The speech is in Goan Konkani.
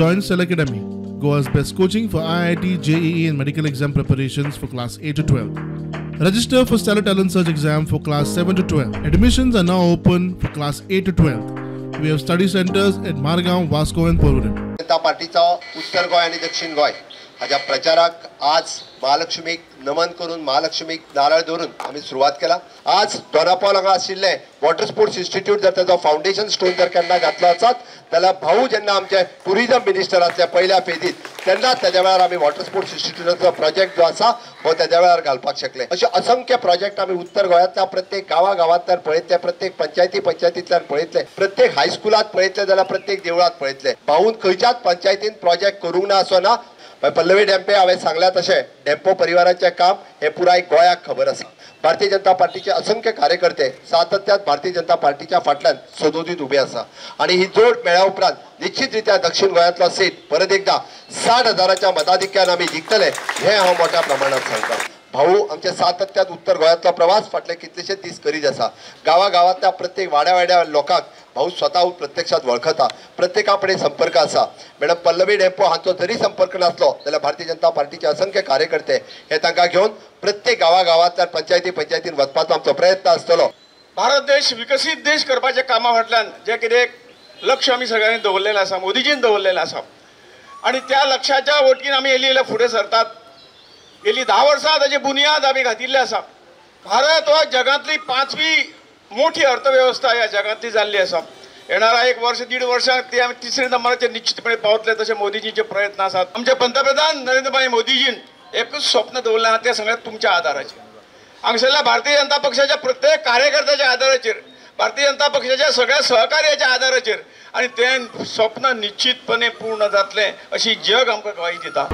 Join Stellar Academy, Goa's best coaching for IIT, JEE and medical exam preparations for class 8 to 12. Register for Stellar Talent Search exam for class 7 to 12. Admissions are now open for class 8 to 12. We have study centers at Margao, Vasco and Porvorim. जनता पार्टीचो उत्तर गोंय आनी दक्षिण गोंय हाज्या प्रचाराक आज महालक्ष्मीक नमन करून महालक्ष्मीक नारळ दवरून आमी सुरवात केला. आज दोनापावल हांगा आशिल्लें वॉटर स्पोर्ट्स इन्स्टिट्यूट जर ताजो फावंडेशन स्टोन जर केन्ना घातलो आसत जाल्यार भाऊ जेन्ना आमचे टुरिजम मिनिस्टर आसले पयल्या फेजीत तेन्ना तेज्या वेळार आमी वॉटर स्पोर्ट्स इन्स्टिट्यूटाचो प्रोजेक्ट जो आसा हो तेज्या वेळार घालपाक शकले. अशे असंख्य प्रोजेक्ट आमी उत्तर गोंयांतल्या प्रत्येक गांवा गांवांतल्यान पळयतले, प्रत्येक पंचायती पंचायतींतल्यान पळयतले, प्रत्येक हायस्कुलांत पळयतले जाल्यार प्रत्येक देवळांत पळयतले. भाऊन खंयच्याच पंचायतीन प्रोजेक्ट करूंक ना असो ना. पल्लवी डेम्पे हांवें सांगल्या तशें डेम्पो परिवाराचें काम हें पुराय गोंयाक खबर आसा. भारतीय जनता पार्टीचे असंख्य कार्यकर्ते सातत्यात भारतीय जनता पार्टीच्या फाटल्यान सदोदीत उबे आसा आनी ही जोड मेळ्या उपरांत निश्चित रित्या दक्षिण गोंयांतलो सीट परत एकदा 60,000च्या मताधिक्यान आमी जिखतले हें हांव मोठ्या प्रमाणात सांगता. भाऊ आमच्या सातत्यात उत्तर गोंयांतलो प्रवास फाटले कितलेशे दीस करीत आसा. गांवा गांवांतल्या प्रत्येक वाड्या वाड्या लोकांक भाऊ स्वता प्रत्यक्षात वळखता, प्रत्येका कडेन संपर्क आसा. मॅडम पल्लवी डेम्पो हांचो जरी संपर्क नासलो जाल्यार भारतीय जनता पार्टीचे असंख्य कार्यकर्ते हे तांकां घेवन प्रत्येक गांवा गांवांतल्यान पंचायती पंचायतीन वचपाचो आमचो प्रयत्न आसतलो. भारत देश विकसीत देश करपाच्या कामा फाटल्यान जें कितें लक्ष आमी सगळ्यांनी दवरलेलें आसा, मोदीजीन दवरलेलें आसा आनी त्या लक्षाच्या वटीन आमी येयली येयल्या फुडें सरतात. गेली 10 वर्सां ताची बुनियाद आमी घातिल्ली आसा. भारत हो जगांतली 5वी मोठी अर्थवेवस्था ह्या जगांतली जाल्ली आसा. येणारा 1 वर्ष 1.5 वर्सांक ती आमी 3रे नंबराचेर निश्चितपणे पावतले तशें मोदीजीचे प्रयत्न आसात. आमचे पंतप्रधान नरेंद्रभाई मोदीजीन एकूच स्वप्न दवरलें आहा तें सगळें तुमच्या आदाराचेर, हांगसरल्या भारतीय जनता पक्षाच्या प्रत्येक कार्यकर्त्याच्या आदाराचेर, भारतीय जनता पक्षाच्या सगळ्या सहकार्याच्या आदाराचेर आनी तें स्वप्न निश्चितपणे पूर्ण जातलें अशी जग आमकां गवाही दिता.